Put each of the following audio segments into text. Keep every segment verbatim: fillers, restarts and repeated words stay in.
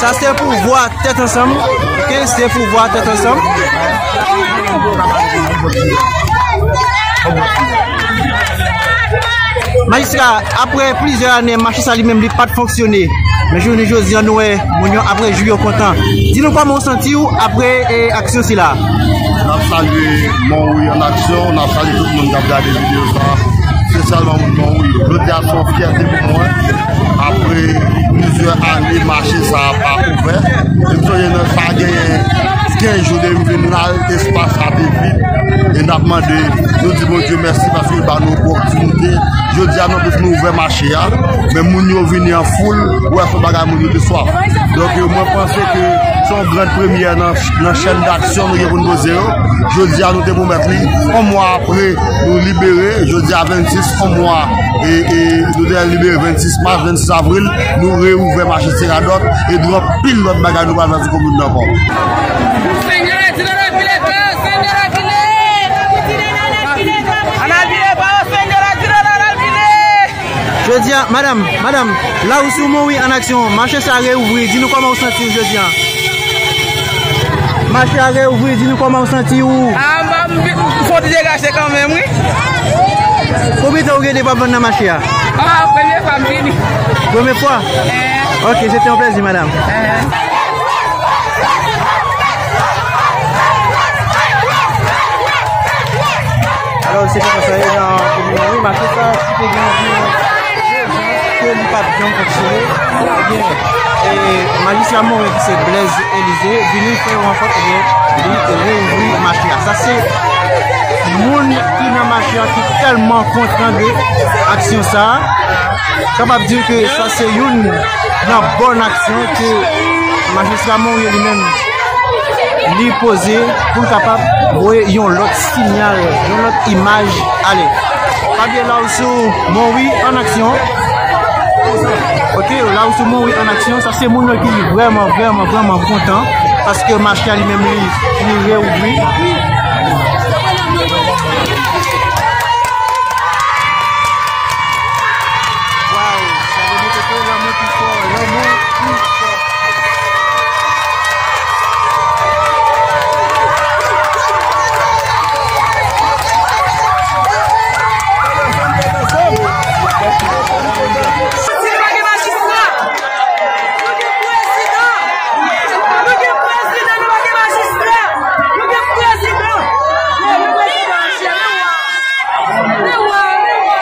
Sa se pouvwa Tèt Ansanm. Ok, se pouvwa Tèt Ansanm. Majistra, apre plizyè ane, mache sa li menm li pa t fonksyone. Men jounen jodi a, nou wè moun yo ap rejwi yo kontan. Di nou kòman w santi w apre, e, aksyon sila. N ap salye Monwi an aksyon, n ap salye tout moun k ap gade videyo sa. Espesyalman moun Monwi. Jodi a se yon fyète pou mwen. Apre plizyè ane, mache sa a pa ouvè. E m sonje nan pa genyen kenz jou depi m vin la, espas la te vid. E n ap mande, nou di Bondye mèsi paske l ba nou opòtinite. Jodi a, nou tout nou ouvè mache a, men moun yo vini an foul, ou wè se yon bagay moun yo te swaf. Donk, mwen panse ke se yon gran premyè nan, nan chèn daksyon nou gen pou n poze yo. Jodi a, nou te pwomèt li, yon mwa apre, nou libere. Jodi a, vennsis, yon mwa, e, e, nou te libere vennsis mas, vennsis avril, nou reouvè mache Seradòt, e gen anpil lòt bagay nou pral fè sou komin nan ankò. Ann al pile pa yo, Senyè, di nan al pile. Jodi a, madanm, madanm, la ou sou Monwi an aksyon, mache sa reouvri, di nou kòman ou santi w jodi a. Mache a reouvri, di nou kòman ou santi w. Ah, m, m, m fè yon ti degaje kanmenm, wi. Konbyen tan ou gen depi w ap vann nan mache a? Ah, premye fwa m vini. Premye fwa? Eh. Ok, se te yon plezi, madanm. Eh. Alò, se konsa sa ye nan komin nan, wi, mache sa ki te gen anviwon de zan ke li pa t janm fonksyone. Ebyen, e, majistra Monwi ki se Blaise Élisée vini fè yon rankont, ebyen, li reouvri mache a. Sa se moun ki nan mache a ki tèlman kontan de aksyon sa a. Kapab di ke sa se youn nan bòn aksyon ke majistra Monwi li menm li poze pou l kapab voye yon lòt siyal, yon lòt imaj ale. Pa bliye la ou sou Monwi an aksyon. Ok, la ou sou Monwi an aksyon, sa se moun yo ki vrèman, vrèman, vrèman kontan paske mache a li menm li, li reouvri. Waw, sa vle di ke lanmou pi fò, lanmou pi fò. Si nou pa gen majistra, nou gen prezidan. Nou gen prezidan, nou pa gen majistra. Nou gen prezidan. Nou gen prezidan, chè, nou wa. Nou wa, nou wa.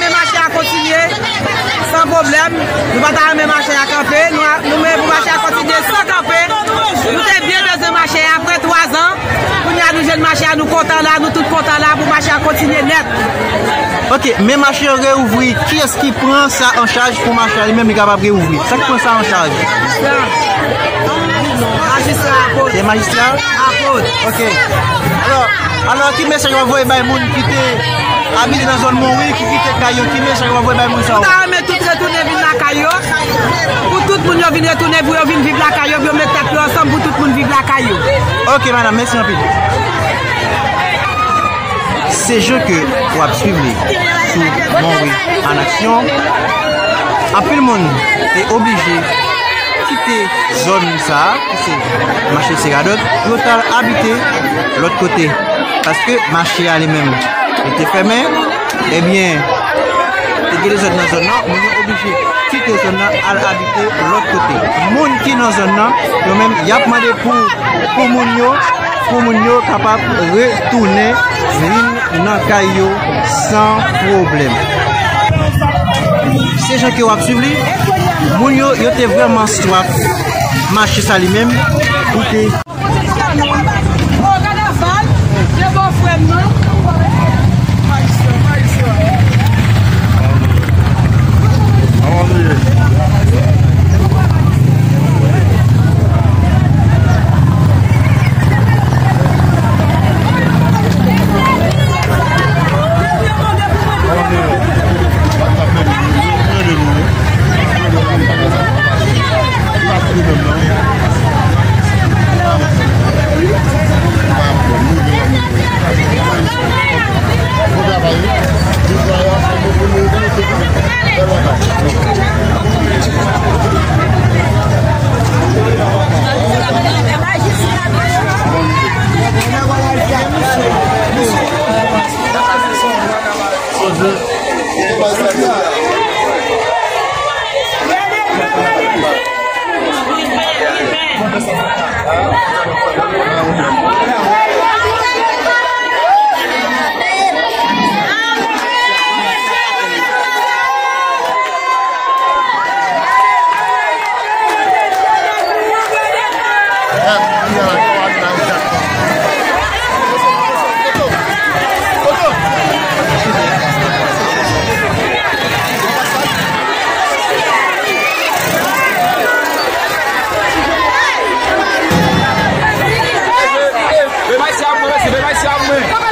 Men mache a kontinye san pwoblèm. Nou pa ta renmen mache a kanpe. Nou, nou menm pou mache a kontinye san kanpe. Nou te byen bezwen mache a apre twa zan. Kounye a nou jwenn mache a, nou kontan la, nou tout kontan la pou mache a kontinye nèt. Ok, men mache an reouvri, kiyès ki pran sa an chaj pou mache a li menm li kapab reouvri? Sa ki pran sa an chaj? Majistra. Majistra apot. Se majistra? Apot. Ok. Alò, alò, ki mesaj w ap voye bay moun ki te abite nan zòn Monwi, ki kite kay yo, ki mesaj w ap voye bay moun sa yo? Nou ta renmen tout retounen vin lakay yo. Pou tout moun yo vin retounen, pou yo vin viv lakay yo, pou yo met tèt yo ansanm, pou tout moun viv lakay yo. Ok, madanm, mèsi anpil. Se jan ke w ap swiv li sou Monwi an aksyon. Anpil moun te oblije kite zòn sa a, ki se mache Seradòt, pou yo t al abite lòt kote. Paske mache a li menm, li te fèmen, ebyen, te gen dezòd nan zòn nan, moun yo oblije kite zòn nan, al abite lòt kote. Moun ki nan zòn nan, yo menm, y ap mande pou, pou moun yo, pou moun yo kapab retounen vin nan kay yo san pwoblèm. Se jan ke w ap swiv li, moun yo, yo te vrèman swaf mache sa li menm, pou te Kanaval, de bò frè m nan. Mwen,